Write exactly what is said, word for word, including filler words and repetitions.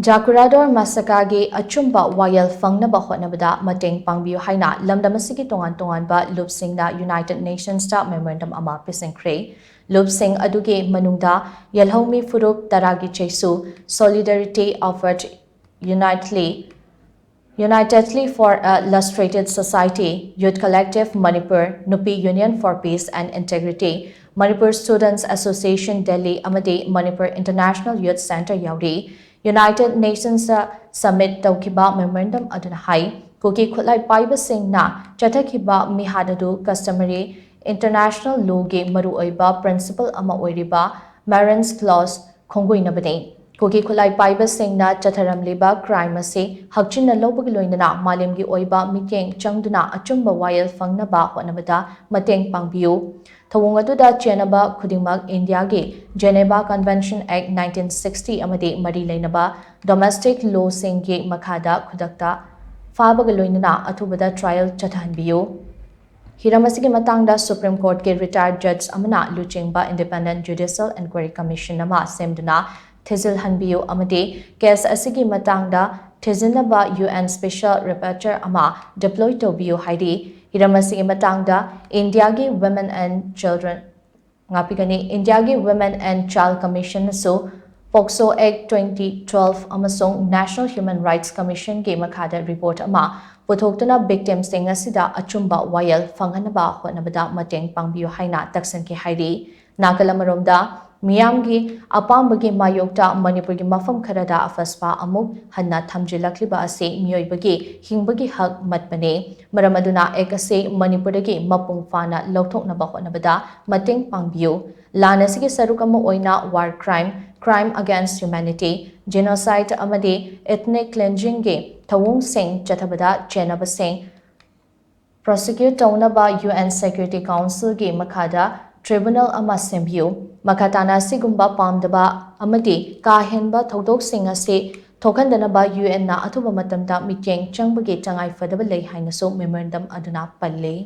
ꯖꯥꯀꯨꯔꯥꯗꯣꯔ ꯃꯁꯥꯀꯥꯒꯤ ꯑꯆꯨꯝꯕ ꯋꯥꯌꯦꯜ ꯐꯪꯅꯕ ꯍꯣꯠꯅꯕꯗ ꯃꯇꯦꯡ ꯄꯥꯡꯕꯤꯌꯨ ꯍꯥꯏꯅ ꯂꯝꯗꯝ ꯑꯁꯤꯒꯤ ꯇꯣꯉꯥꯟ ꯇꯣꯉꯥꯟꯕ ꯂꯨꯞꯁꯤꯡꯅ United Nations ꯇ memorandum ꯑꯃ ꯄꯤꯁꯤꯟꯈ꯭ꯔꯦ꯫ ꯂꯨꯞꯁꯤꯡ ꯑꯗꯨꯒꯤ ꯃꯅꯨꯡꯗ ꯌꯦꯜꯍꯧꯃꯤ ꯐꯨꯔꯨꯞ ꯇꯔꯥꯒꯤ ꯆꯩꯁꯨ, Solidarity Offered Unitedly, Unitedly for a Lustrated Society, Youth Collective Manipur, Nupi Union for Peace and Integrity, Manipur Students Association Delhi ꯑꯃꯗꯤ Manipur International Youth Centre ꯌꯥꯎꯔꯤ꯫ United Nations ꯇ submit ꯇꯧꯈꯤꯕ memorandum ꯑꯗꯨꯅ ꯍꯥꯏ, ꯀꯨꯀꯤ ꯈꯨꯠꯂꯥꯏ ꯄꯥꯏꯕꯁꯤꯡꯅ ꯆꯠꯊꯈꯤꯕ ꯃꯤꯍꯥꯠ ꯑꯗꯨ customary international law ꯒꯤ ꯃꯔꯨꯑꯣꯏꯕ principle ꯑꯃ ꯑꯣꯏꯔꯤꯕ Marens Clause ꯈꯣꯡꯒꯣꯏꯅꯕꯅꯤ꯫ ꯀꯨꯀꯤ ꯈꯨꯠꯂꯥꯏ ꯄꯥꯏꯕꯁꯤꯡꯅ ꯆꯠꯊꯔꯝꯂꯤꯕ crime ꯑꯁꯤ ꯍꯛꯆꯤꯟꯅ ꯂꯧꯕꯒ ꯂꯣꯏꯅꯅ ꯃꯥꯂꯦꯝꯒꯤ ꯑꯣꯏꯕ ꯃꯤꯠꯌꯦꯡ ꯆꯪꯗꯨꯅ ꯑꯆꯨꯝꯕ ꯋꯥꯌꯦꯜ ꯐꯪꯅꯕ ꯍꯣꯠꯅꯕꯗ ꯃꯇꯦꯡ ꯄꯥꯡꯕꯤꯌꯨ꯫ ꯊꯧꯑꯣꯡ ꯑꯗꯨꯗ ꯆꯦꯟꯅꯕ ꯈꯨꯗꯤꯡꯃꯛ ꯏꯟꯗꯤꯌꯥꯒꯤ Geneva Convention Act nineteen sixty ꯑꯃꯗꯤ ꯃꯔꯤ ꯂꯩꯅꯕ domestic law ꯁꯤꯡꯒꯤ ꯃꯈꯥꯗ ꯈꯨꯗꯛꯇ ꯐꯥꯕꯒ ꯂꯣꯏꯅꯅ ꯑꯊꯨꯕꯗ trial ꯆꯠꯊꯍꯟꯕꯤꯌꯨ꯫ ꯍꯤꯔꯝ ꯑꯁꯤꯒꯤ ꯃꯇꯥꯡꯗ Supreme Court ꯀꯤ retired judge ꯑꯃꯅ ꯂꯨꯆꯤꯡꯕ Independent Judicial Inquiry Commission ꯑꯃ ꯁꯦꯝꯗꯨꯅ ꯊꯤꯖꯤꯜꯍꯟꯕꯤꯌꯨ ꯑꯃꯗꯤ case ꯑꯁꯤꯒꯤ ꯃꯇꯥꯡꯗ ꯊꯤꯖꯤꯟꯅꯕ U N Special Rapporteur ꯑꯃ deploy ꯇꯧꯕꯤꯌꯨ ꯍꯥꯏꯔꯤ꯫ ꯍꯤꯔꯝ ꯑꯁꯤꯒꯤ ꯃꯇꯥꯡꯗ ꯏꯟꯗꯤꯌꯥꯒꯤ Women and Children, ꯉꯥꯛꯄꯤꯒꯅꯤ, ꯏꯟꯗꯤꯌꯥꯒꯤ Women and Child Commission ꯅꯁꯨ POCSO Act twenty twelve ꯑꯃꯁꯨꯡ National Human Rights Commission ꯒꯤ ꯃꯈꯥꯗ report ꯑꯃ ꯄꯨꯊꯣꯛꯇꯨꯅ victim ꯁꯤꯡ ꯑꯁꯤꯗ ꯑꯆꯨꯝꯕ ꯋꯥꯌꯦꯜ ꯐꯪꯍꯟꯅꯕ ꯍꯣꯠꯅꯕꯗ ꯃꯇꯦꯡ ꯄꯥꯡꯕꯤꯌꯨ ꯍꯥꯏꯅ ꯇꯛꯁꯟꯈꯤ ꯍꯥꯏꯔꯤ꯫ ꯅꯥꯀꯜ ꯑꯃꯔꯣꯝꯗ, ꯃꯤꯌꯥꯝꯒꯤ ꯑꯄꯥꯝꯕꯒꯤ ꯃꯥꯌꯣꯛꯇ ꯃꯅꯤꯄꯨꯔꯒꯤ ꯃꯐꯝ ꯈꯔꯗ ꯑꯐꯁꯄꯥ ꯑꯃꯨꯛ ꯍꯟꯅ ꯊꯝꯖꯤꯜꯂꯛꯂꯤꯕ ꯑꯁꯤ ꯃꯤꯑꯣꯏꯕꯒꯤ ꯍꯤꯡꯕꯒꯤ ꯍꯛ ꯃꯠꯄꯅꯤ꯫ ꯃꯔꯝ ꯑꯗꯨꯅ Act ꯑꯁꯤ ꯃꯅꯤꯄꯨꯔꯗꯒꯤ ꯃꯄꯨꯡ ꯐꯥꯅ ꯂꯧꯊꯣꯛꯅꯕ ꯍꯣꯠꯅꯕꯗ ꯃꯇꯦꯡ ꯄꯥꯡꯕꯤꯌꯨ꯫ ꯂꯥꯟ ꯑꯁꯤꯒꯤ ꯁꯔꯨꯛ ꯑꯃ ꯑꯣꯏꯅ war crime, crime against humanity, genocide ꯑꯃꯗꯤ ethnic cleansing ꯒꯤ ꯊꯧꯑꯣꯡꯁꯤꯡ ꯆꯠꯊꯕꯗ ꯆꯦꯟꯅꯕꯁꯤꯡ prosecute ꯇꯧꯅꯕ U N Security Council ꯒꯤ ꯃꯈꯥꯗ tribunal ꯑꯃ ꯁꯦꯝꯕꯤꯌꯨ꯫ ꯃꯈꯥ ꯇꯥꯅ ꯑꯁꯤꯒꯨꯝꯕ ꯄꯥꯝꯗꯕ ꯑꯃꯗꯤ ꯀꯥ ꯍꯦꯟꯕ ꯊꯧꯗꯣꯛꯁꯤꯡ ꯑꯁꯤ ꯊꯣꯛꯍꯟꯗꯅꯕ U N ꯅ ꯑꯊꯨꯕ ꯃꯇꯝꯗ ꯃꯤꯠꯌꯦꯡ ꯆꯪꯕꯒꯤ ꯇꯉꯥꯏ ꯐꯗꯕ ꯂꯩ ꯍꯥꯏꯅꯁꯨ memorandum ꯑꯗꯨꯅ ꯄꯜꯂꯤ꯫